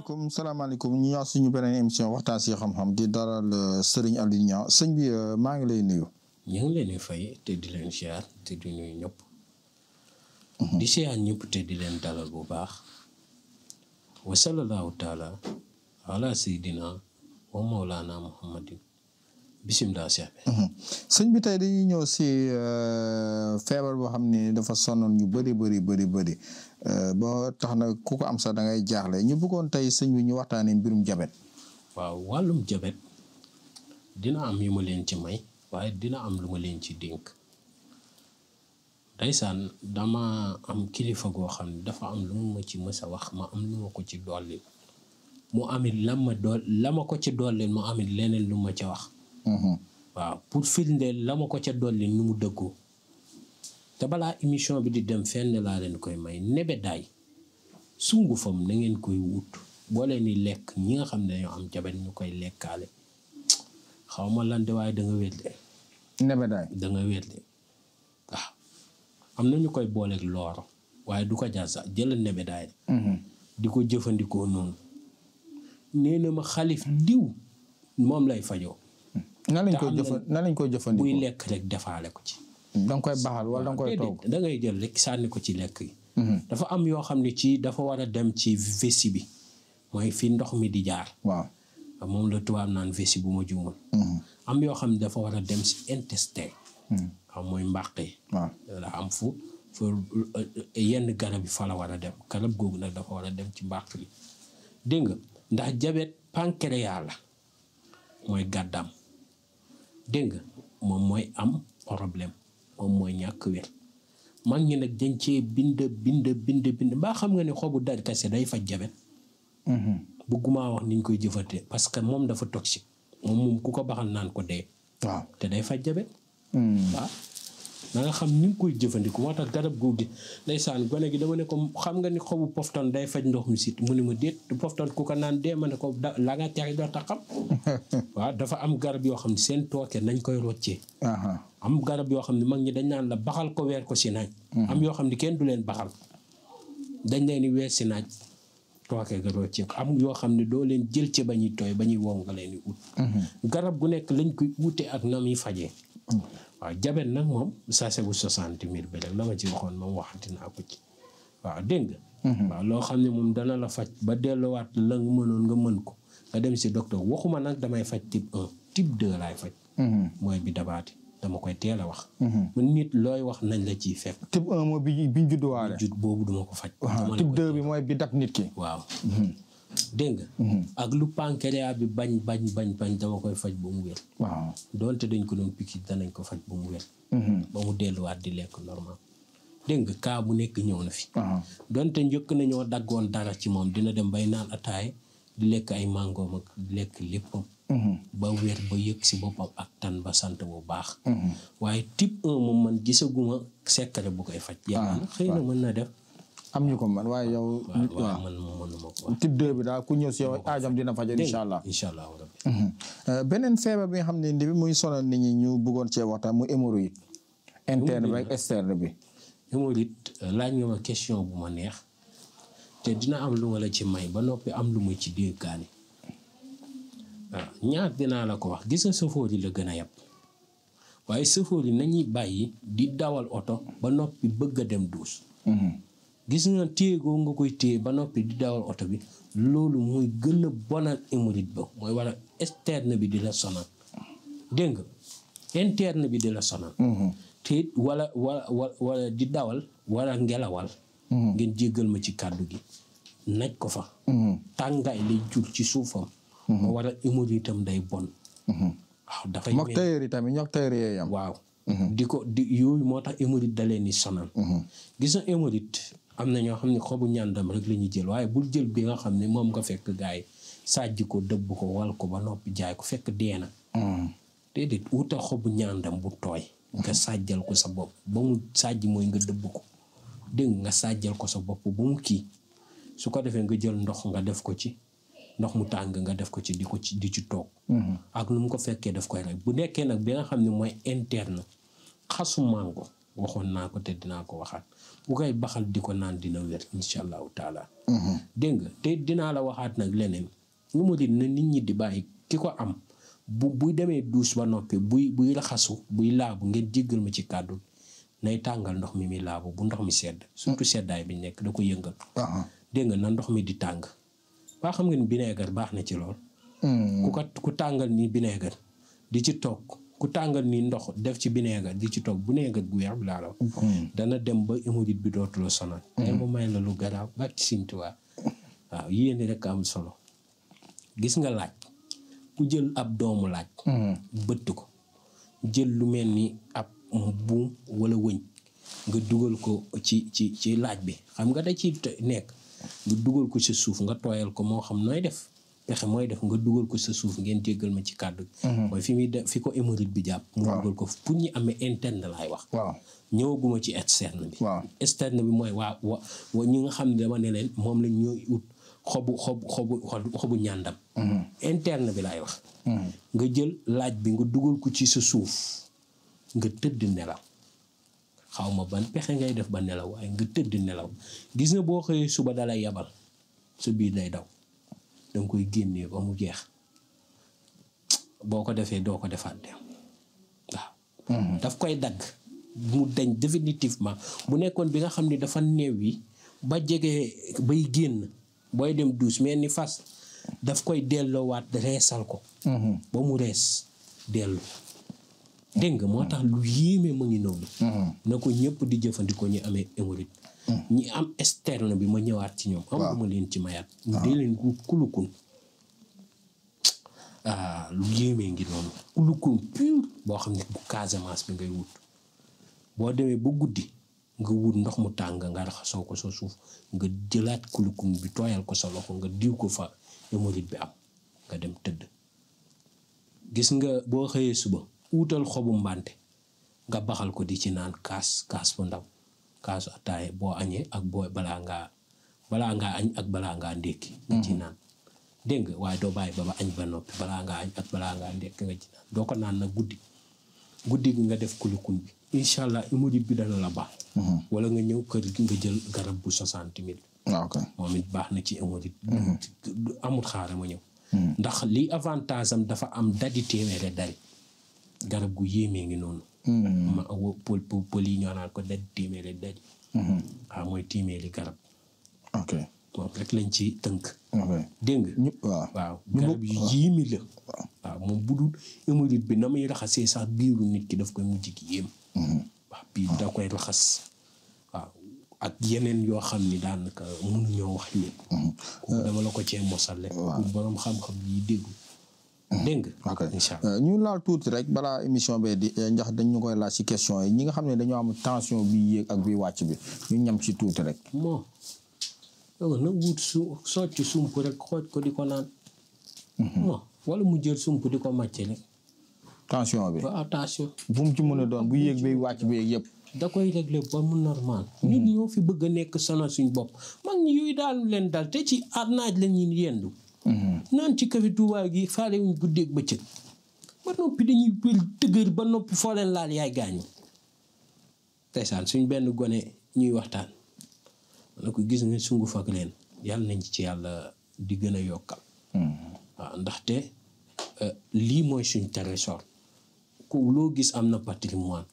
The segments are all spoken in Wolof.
salaamaaleykum ñu ñëw suñu beneen émission waxtaan si xam-xam di dalal Serigne Aliou Niang sëñ bi maa ngi lay nuyu. ñu ngi leen di fay te di leen siyaar te di nuyu ñëpp. di siyaar ñëpp te di leen dalal bu baax. wa sallallahu taala ala sayyidina wa mawlana muhammadin bisimilah Cheikh bi. sëñ bi tey dañuy ñëw si feebar boo xam ne dafa sonal ñu bëri ba tax na ku ko am sax da ngay jaaxle ñu bëggoon tey sëñ bi ñu waxtaanee mbirum jabet. waaw wàllum jabet dina am yu ma leen ci may waaye dina am lu ma leen ci dénk. ndeysaan dama am kilifa goo xam ne dafa am lu ma ci mës a wax ma am lu ma ko ci dolli mu amit la ma ko ci dolli mu amit leneen lu ma ca wax. waaw pour firndeel la ma ko ca dolli nu mu dëggoo te balaa émission bi di dem fenn laa leen koy may nebedaay sungufam na ngeen koy wut boo leen di lekk ñi nga xam ne dañoo am jabet ñu koy lekkaale xaw ma lan de waaye da nga wétle nebedaay da nga wétle waaw am na ñu koy booleeg looro waaye du ko jaar sax jëlal nebedaay di ko jëfandikoo noonu nee na ma xalif diw moom lay fajoo. nan lañ koy jëfandikoo buy lekk rek defaale ko ci. da nga koy baxal wala da nga koy togg. da ngay jël rek sànni ko ci lekk yi. dafa am yoo xam ne ci dafa war a dem ci vessie bi mooy fi ndox mi di jaar. waaw moom la tubaab naan vessie bu ma juumul. am yoo xam ne dafa war a dem si intestin. waaw mooy mbàq yi. waaw la am fu yenn garab yi fa la war a dem garab googu nag dafa war a dem ci mbàq yi dégg nga ndax jabet pancréas la mooy gàddam. dégg nga moom mooy am problème moom mooy ñàkk wér mag ñi nag dañ cee bind mbaa xam nga ne xobu darkase day faj jabet. bëgguma wax niñ koy jëfate parce que moom dafa toxique moom ku ko baxal naan ko dee. waaw te day faj jabet. waaw na nga xam ni nga koy jëfandiku moo tax garab googu ndeysaan gone gi dama ne ko xam nga ni xobu poftan day faj ndox mi sit mu ne ma déet poftan ku ko naan dee ma ne ko la nga teexi doo tax xam. waaw dafa am garab yoo xam ne seen tooke nañ koy roccee. am garab yoo xam ne mag ñi dañ naan la baxal ko weer ko si naaj. am yoo xam ne kenn du leen baxal dañ leen di weer si naaj tooke ga roccee ko am yoo xam ne doo leen jël ci ba ñuy tooy ba ñuy wow nga leen di ut. garab gu nekk lañ koy wute ak na muy fajee. waaw jabet nag moom sachet bu 60 000 bi rek la ma ci waxoon moom waxati naa ko ci waaw dégg nga. waaw loo xam ne moom dana la faj ba delluwaat la nga mënoon nga mën ko nga dem si docteur waxuma nag damay faj type 1 type 2 laay faj. mooy bi dabaati dama koy teel a wax. man nit looy wax nañ la ciy fekk. type 1 mooy bi ñu judduwaale. judd boobu duma ko faj. type 2 bi mooy bi dab nit ki. waaw. dégg nga. ak lu pancréas bi bañ dama koy faj ba mu wér. waaw doonte dañ ko doon piqûre danañ ko faj ba mu wér. ba mu delluwaat di lekk normal. dégg nga kaa bu nekk ñëw na fi. doonte njëkk nañoo daggoon dara ci moom dina dem bay naan ataay di lekk ay mangoom ak di lekk léppam. ba wér ba yëg si boppam ak tan ba sant bu baax. waaye type 1 moom man gisaguma secret bu koy faj. yàlla xëy na mën na def. am ñu ko man waaye yow. waaw man mënuma ko. type 2 bi daal ku ñëw si yow aajam dina faj incha allah. incha allah rabbi. beneen feebar bi nga xam ne bi muy sonal nit ñi ñu bëggoon cee waxtaan mu hémorroïde interne bi ak externe bi. hémorroïde laaj nga ma question bu ma neex te dina am lu ma la ci may ba noppi am lu muy ci dénkaane. waaw ñaar dinaa la ko wax gis nga sëfoor yi la gën a yab waaye sëfoor yi nañuy bàyyi di dawal oto ba noppi bëgg a dem duus. gis nga téegoo nga koy téye ba noppi di dawal oto bi loolu mooy gën a bonal hémorroïde ba mooy wala externe bi di la sonal dégg nga interne bi di la sonal. te wala di dawal wala ngelawal. ngeen jéggal ma ci kàddu gi naj ko fa. tàngaay lay jur ci suufam. ba wala hémorroïde itam day bon. waaw dafay mook tailleur yi tamit ñook tailleur yi yam. waaw. di yooyu moo tax hémorroïde da leen di sonal. gis nga hémorroïde am na ñoo xam ne xobu ñàndam rek la ñuy jël waaye bul jël bi nga xam ne moom nga fekk gars yi sàjj ko dëbb ko wal ko ba noppi jaay ko fekk dee na. déedéet wutal xobu ñàndam bu tooy. nga sàjjal ko sa bopp ba mu sàjj mooy nga dëbb ko dégg nga sàjjal ko sa bopp ba mu kii su ko defee nga jël ndox nga def ko ci ndox mu tàng nga def ko ci di ci toog. ak nu mu ko fekkee daf koy rek bu nekkee nag bi nga xam ne mooy interne xasu mango waxoon naa ko te dinaa ko waxaat ku koy baxal di ko naan dina wér incha allahu taala. dégg nga te dinaa la waxaat nag leneen hémorroïde na nit ñi di bàyyi ki ko am buy demee douche ba noppi buy raxasu buy laabu ngeen jéggal ma ci kàddu nay tàngal ndox mi muy laabu bu ndox mi sedd surtout seddaay bi nekk da ko yëngal. dégg nga na ndox mi di tàng waa xam nga ni vinaigre baax na ci lool. ku tàngal ni vinaigre di ci toog ku tàngal ni ndox def ci vinaigre di ci toog vinaigre bu weex bi laa la wax. dana dem ba hémorroïde bi dootu la sonal. tey ma may la lu garaaw bàcc ci Sëñ Tuubaa waaw yéen rek am solo gis nga laaj ku jël ab doomu laaj. bëtt ko jël lu mel ni ab buum wala wëñ nga dugal ko ci laaj bi xam nga da ci nekk nga dugal ko sa suuf nga tooyal ko moo xam nooy def pexe mooy def nga dugal ko sa suuf ngeen jéggal ma ci kàddu mooy fi muy def fi ko hémorroïde bi jàpp mu dugal ko pour ñu amee interne laay wax ñëwaguma ci externe bi externe bi mooy waa ñi nga xam ne dama ne leen moom lañ ñooy ut xobu ñàndam interne bi laay wax nga jël laaj bi nga dugal ko ci sa suuf nga tëdd nelaw xaw ma ban pexe ngay def ba nelaw waaye nga tëdd nelaw gis nga boo xëyee suba dalay yabal sa biir day daw danga koy génnee ba mu jeex boo ko defee doo ko defaat dem waaw daf koy dagg mu dañ définitivement bu nekkoon bi nga xam ne dafa néew yi ba jege bay génn booy dem douche mel ni fas daf koy delloowaat reesal ko ba mu rees dellu dégg nga moo tax lu yéeme ma ngi noonu na ko ñëpp di jëfandikoo ñu amee hémorroïde ñi am externe bi ma ñëwaat ci ñoom am ma leen ci mayaat ñu dee leen kulukun lu yéemee ngi noonu kulukun pur boo xam ne bu Casamance bi ngay wut boo demee ba guddi nga wut ndox mu tàng nga raxasoo ko sa suuf nga jëlaat kulukun bi tooyal ko sa loxo nga diw ko fa hémorroïde bi am nga dem tëdd gis nga boo xëyee suba wuutal xobu mbante nga baxal ko di ci naan kaas bu ndaw kaasu ataaye boo añee ak boo balaa ngaa añ ak balaa ngaa ndékki nga ci naan dégg nga waaye doo bàyyi ba añ ba noppi balaa ngaa añ ak balaa ngaa ndékki nga ci naan doo ko naan nag guddi gi nga def kulukun bi incha allah hémorroïde bi dana la baax wala nga ñëw kër gi nga jël garab bu 60 000 moom it baax na ci hémorroïde amul xaare ma ñëw ndax li avantage am dafa am dadi téeméeri dari garab gu yéemee ngi noonu pël yi ñoo naan ko dadi téeméeri dari waaw mooy téeméeri garab moom rek lañ ci tënk dégg nga waaw garab yu yéemi la waaw moom bu dul hémorroïde bi na muy raxasee sax biiru nit ki daf koy mujj ki yéem waaw biir da koy raxas waaw ak yeneen yoo xam ni daanaka mënuñoo wax lépp dama la ko cee mosal rek pour borom xam-xam yi déggu dégg nga incha allah ñu laal tuuti rek balaa émission bee di ndax dañu koy laaj ci question yi ñi nga xam ne dañoo am tension bi yéeg ak bi wàcc bi ñu ñam ci tuuti rek moo na wut socc sump rek xooj ko di ko naan moo wala mu jël sump di ko màcce rek tension bi ba attention bu mu ci mën a doon bu yéeg bay wàcc bi yëpp da koy régler ba mu normal ñun ñoo fi bëgg a nekk sonal suñ bopp mag ñi yooyu daal leen dal te ci naaj la ñuy yendu naan ci café Touba gi faale wuñ guddeeg bëccëg ba noppi dañuy pël tëgër ba noppi foo leen laal yaay gaañu teysaan suñ benn gone ñuy waxtaan na ko gis nga sunguf ak leen yàlla nañ ci yàlla di gën a yokkal waaw ndaxte lii mooy suñ trésor ku loo gis am na patrimoine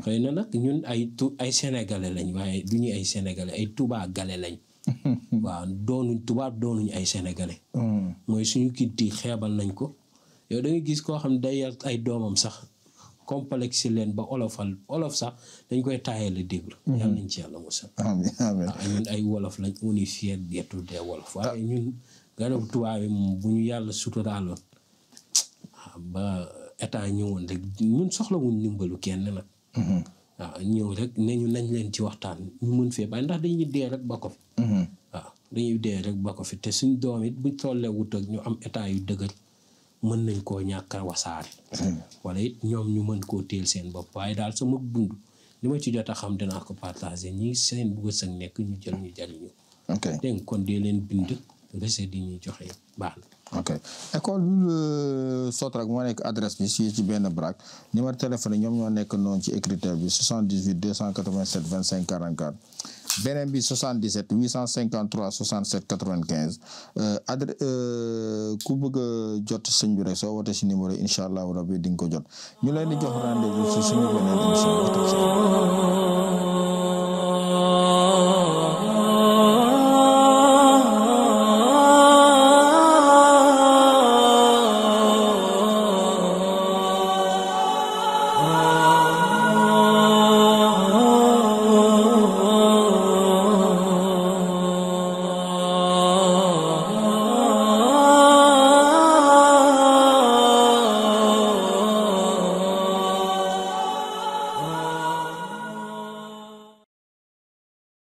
xëy na nag ñun ay sénégalais lañ waaye du ñu ay sénégalais ay Touba gale lañ waaw doonuñ tubaab doonuñ ay sénégalais mooy suñu culture xeebal nañ ko yow da nga gis koo xam ne day yar ay doomam sax complexe leen ba olof sax dañ koy taayal a déglu yàlla nañ ci yàlla musal waaw ñun ay wolof lañ on est fier d'être des wolof waaye ñun garab tubaab yi moom bu ñu yàlla suturaaloon ba état ñëwoon rek ñun soxlawuñ ndimbalu kenn nag waaw ñëw rek ne ñu nañ leen ci waxtaan ñu mën fee bàyyi ndax dañuy dee rek ba ko fi waaw dañuy dee rek ba ko fi te suñ doom it buñ tollee wut ak ñu am état yu dëgër mën nañ koo ñàkk a wasaare wala it ñoom ñu mën koo téel seen bopp waaye daal sama dund li ma ci jot a xam dinaa ko partagé ñi seen wërsëg nekk ñu jël ñu jariñu dégg kon dee leen bind recette yi ñuy joxe baax na ok école Sotrac moo nekk adresse bi ci benn braque numéro téléphone ñoom ñoo nekk noonu ci écriture bi 78 287 25 44 beneen bi 77 853 67 95 ku bëgg a jot sëñ bi rek soo wootee ci numéro incha allahu rabbi di nga ko jot ñu leen di jox rendez-vous ci suñu beneen émission waxtaan.